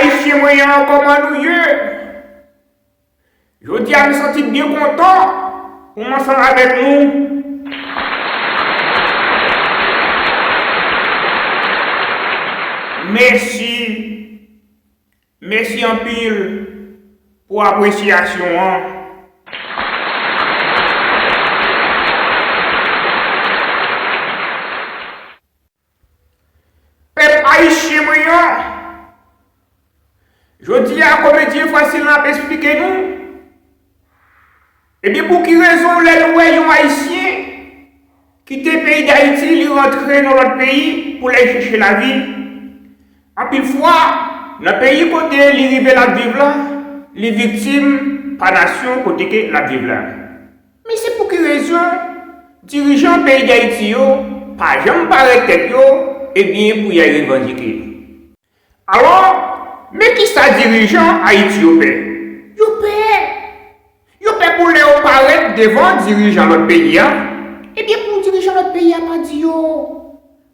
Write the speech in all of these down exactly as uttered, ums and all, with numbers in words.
Ayisyen mwen an, kòman nou ye? Jodi a, m santi m byen kontan pou m ansanm avèk nou. Mèsi. Mèsi anpil pou apresyasyon an. Pèp ayisyen mwen an, jodi a, komedyen fasil lan ap esplike nou. Ebyen, pou ki rezon lè nou wè yon Ayisyen kite peyi Dayiti, li rantre nan lòt peyi pou l al chèche lavi, anpil fwa, nan peyi kote li rive l ap viv la, li viktim pa nasyon kote ke l ap viv la? Men se pou ki rezon dirijan peyi Dayiti yo pa janm parèt tèt yo, ebyen, pou y al revandike? Alò, men kisa dirijan Ayiti yo pè? Yo pè! Yo pè pou lè yo parèt devan dirijan lòt peyi a, ebyen, pou dirijan lòt peyi a pa di yo,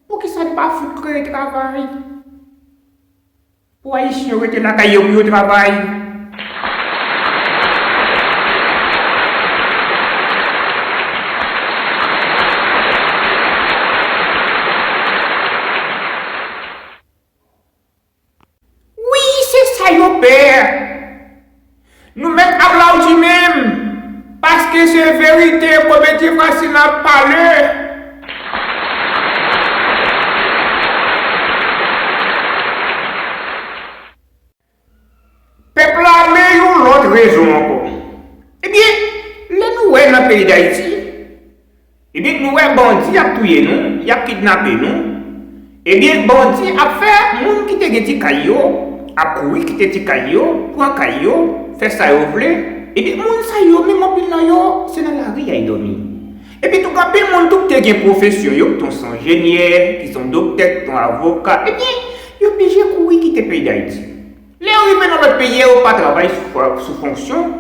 poukisa n pa fout kreye travay pou Ayisyen yo rete lakay yo pou yo travay? Wi, se sa yo pè. Nou mèt aplawdi menm, paske se verite, komedyen fasil ap pale. Pèp la, men yon lòt rezon ankò. Ebyen, lè nou wè nan peyi Dayiti, ebyen, nou wè bandi ap touye nou, y ap kidnape nou. Ebyen, bandi ap fè moun ki te gen ti kay yo, ap kouri kite ti kay yo, pran kay yo, fè sa yo vle. Ebyen, moun sa yo, menm anpil nan yo, se nan lari y al dòmi. Epi tou, gen anpil moun tou ki te gen pwofesyon yo, ki ton se enjenyè, ki ton doktè, ki ton avoka. Ebyen, yo blije kouri kite peyi Dayiti. Lè yo rive nan lòt peyi a, yo pa travay sou, sou fonksyon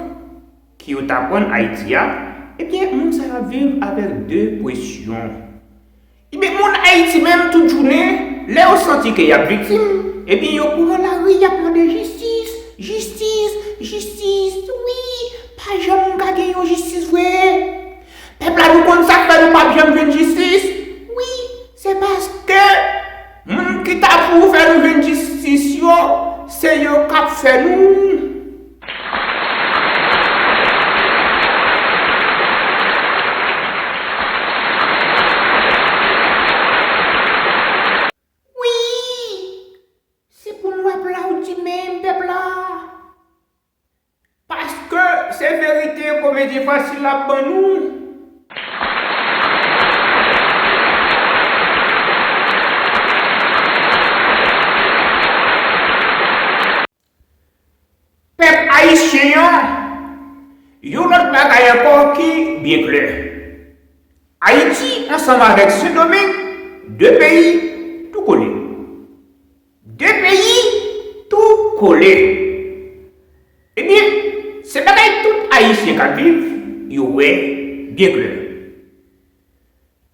ki yo t aprann Ayiti a, ebyen, moun sa yo ap viv avèk depresyon. Ebyen, moun Ayiti menm, tout jounen, lè yo santi ke y ap viktim, ebyen, yo kouri nan lari, y ap mande jistis, jistis, jistis. Wi, pa janm ka gen yon jistis vre. Pèp la, nou konn sa k fè nou p ap janm jwenn jistis? Wi, se paske moun ki ta pou fè nou jwenn jistis yo, se yo k ap fè nou. Wi, se pou nou aplawdi menm, pèp la. Paske se verite, komedyen fasil ap ban nou. Pèp ayisyen an, yon lòt bagay ankò ki byen klè. Ayiti ansanm avèk Sendomeng, de peyi tou kole. De peyi tou kole. Ebyen, se bagay tout Ayisyen k ap viv, yo wè byen klè.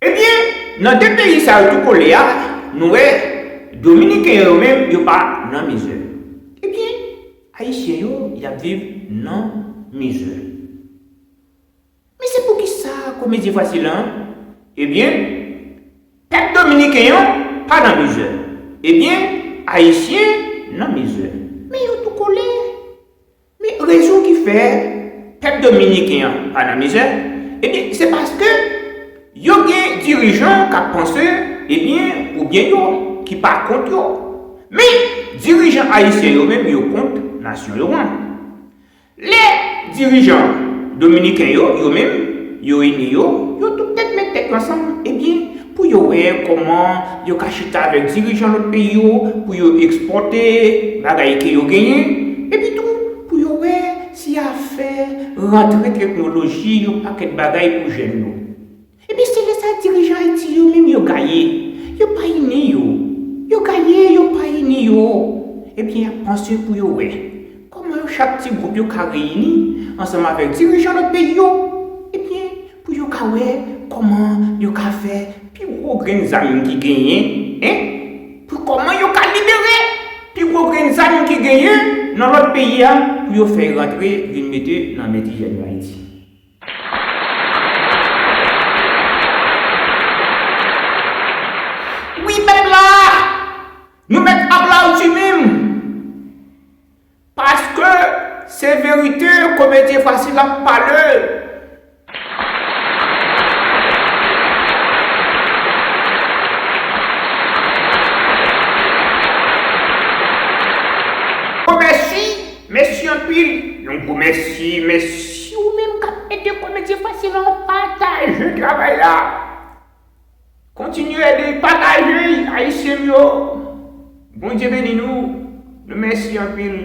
Ebyen, nan de peyi sa yo tou kole a, nou wè Dominiken yo menm, yo pa nan mizè. Ebyen, Ayisyen yo, y ap viv nan mizè. Men se poukisa komedyen fasil lan? Ebyen, pèp dominiken an pa nan mizè. Ebyen, Ayisyen nan mizè. Men yo tou kole. Men rezon ki fè pèp dominiken an pa nan mizè, ebyen, se paske yo gen dirijan k ap panse, ebyen, pou byen yo, ki pa kont yo. Men, dirijan ayisyen yo menm, yo kont nasyon yo an. Lè dirijan dominiken yo, yo menm, yo ini yo, yo tout tèt met tèt yo ansanm, ebyen, pou yo wè kòman yo ka chita avèk dirijan lòt peyi yo, pou yo ekspòte bagay ke yo genyen, epi tou, pou yo wè si y a fè rantre teknoloji, yon pakèt bagay pou jèn yo. Epi se lè sa dirijan Ayiti yo menm yo gaye, yo pa ini yo. Yo gaye, yo pa ini yo. Ebyen, y ap panse pou yo wè kòman yo chak ti gwoup yo ka reyini ansanm avèk dirijan lòt peyi yo. Ebyen, pou yo ka wè kòman yo ka fè pi gwo grenn zam ki genyen, en, pou kòman yo ka libere pi gwo grenn zam Moun ki genyen nan lòt peyi a pou yo fè rantre vin mete nan men ti jèn yo Ayiti. Wi, pèp la, nou mèt aplodi menm. Paske se verite, komedyen fasil ap pale. Gwo mèsi, mèsi anpil. Yon gwo mèsi, mèsi ou menm k ap ede komedyen fasil an pataje travay la. Kontinye ede, pataje, Ayisyen m yo. Bondye beni nou. Nou mèsi anpil.